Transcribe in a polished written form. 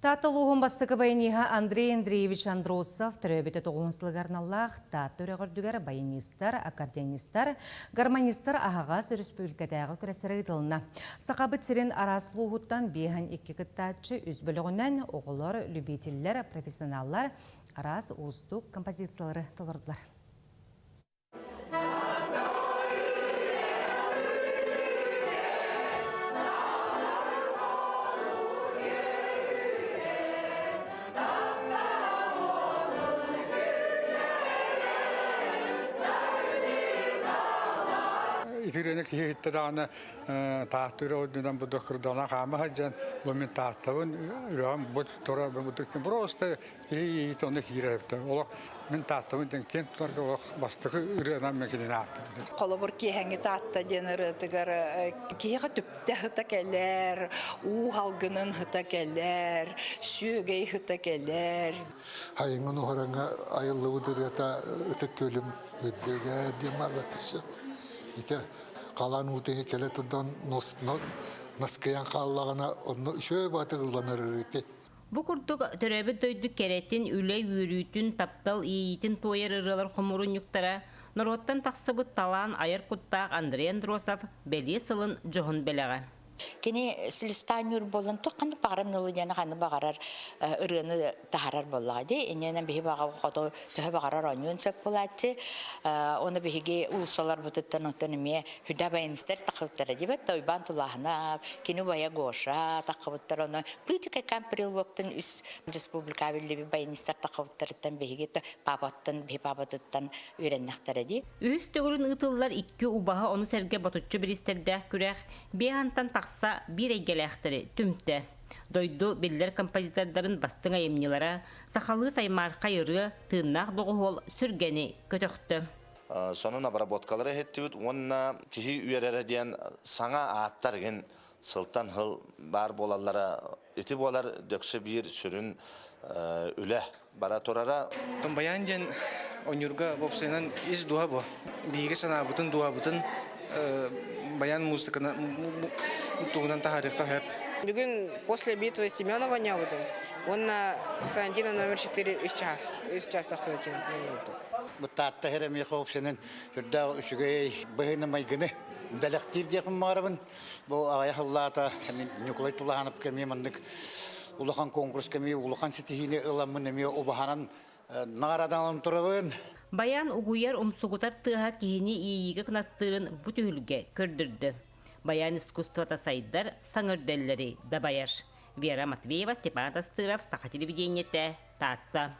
Таатта улууһун бастакы баяниһа Андрей Андреевич Андросов төрөөбүтэ тоҕуһун сылыгар аналлаах Таатта үрэҕэр баянистар, аккордеонистар, гармонистар аһаҕас өрөспүүбүлүкэтээҕи күрэстэрэ ыытылынна. Сахабыт сирин араас улууһуттан биэһэн икки кыттааччы үс бөлөҕүнэн оҕолор, любителлэр, профессионаллар араас уустук композициялары толордулар. Итирэни киһи иһиттэ даҕаны тааттыыра ордунан бу кырдалан хаама сылдьан бу мин тааттабын үрэҕим бу тура бу просто киһи иһит онно киирэр эбит олох Мин Тааттабын диэн киэн тутарга олох бастакы ырыанан мен кинини ааттыыбын. Холобур, киэһэҥҥи Таатта диэн ырыатыгар киһиэхэ түптэ сыта кэлэр, уу халгынын сыта кэлэр, сүөгэй сыта кэлэр. Хайыҥын уһараҥа айыллыбыт ырыата ытык күөлүм үрдүгэ диэн барбат Ити халаан уутуҥа кэлэ турдан наскыйан хааллаҕына онно үчүгэй баатык ылланар ырыа Бу курдук төрөөбүт дойду кэрэтин, үлэ үөрүүтүн, таптал иэйиитин туойар ырыалар хомуурунньуктара норуоттан тахсыбыт талаан айар куттаах Андрей Андросов бэлиэ сылын дьоһун бэлэҕэ. Кини Селестанюр буолан туох ханнык баҕарар мелодияны ханнык баҕарар ырыаны таһарар буоллаҕа дии. Иннинэн биһи баҕа хоту төһө баҕарар оонньуон сөп буолааччы. Оны биһиги уулуссаларбытыттан оттон эмиэ Хүдэ баянистар тахыбыттара дибет Уйбаан Тулааһынап, кини убайа Гоша тахыбыттар ону Пытика Камприлоктан үс республика биллибит баянистар тахыбыттарыттан биһиги папаттан биһи папатыттан үөрэннэхтэрэ дии. Үһүс төгүлүн ыытыллар икки убаһа ону сэргэ ботуччу бириистэрдээх күрэх биэһантан тахса биир эйгэлээхтэри түмтэ. Дойду биллэр композитордарын бастыҥ айымньылара, сахалыы саймаархай ырыа, тыыннаах доҕуһуол сүргэни көтөхтө. Сонун обработкалары иһиттибит уонна киһи үөрэрэ диэн саҥа ааттар игин сылтан сыл баар буолаллара ити буолар дөксө биир сүрүн үлэ бара турара. Баян диэн ойуурга уопсайынан ис дууһа бу. Биһиги санаабытын, дууһабытын баян музыканы тугунан таһаарыахха сөп. Бүгүн после битвы Семенова ньообутум уонна Сантина номер 4 үс час үс час тахсыбытын ньообутум. Бу Таатта сирэ миэхэ уопсайынан үрдээх үчүгэй быһыыны-майгыны бэлэхтиир диэхпин баҕарабын. Бу аҕыйах сыллаата Ньукулай Тулаһанов кэмиэ маннык улахан конкурс кэмиэ улахан ситиһиини ыламмын эмиэ убаһанан наҕараадаланан турабын. Баян угуйар умсугутар тыаһа киһини иэйиигэ кынаттыырын бу түһүлгэ көрдөрдө. Баян искусствота сайдар, саҥа үрдэллэри дабайар. Вера Матвеева, Степан Тастыров, Саха телевидениетэ, Таатта.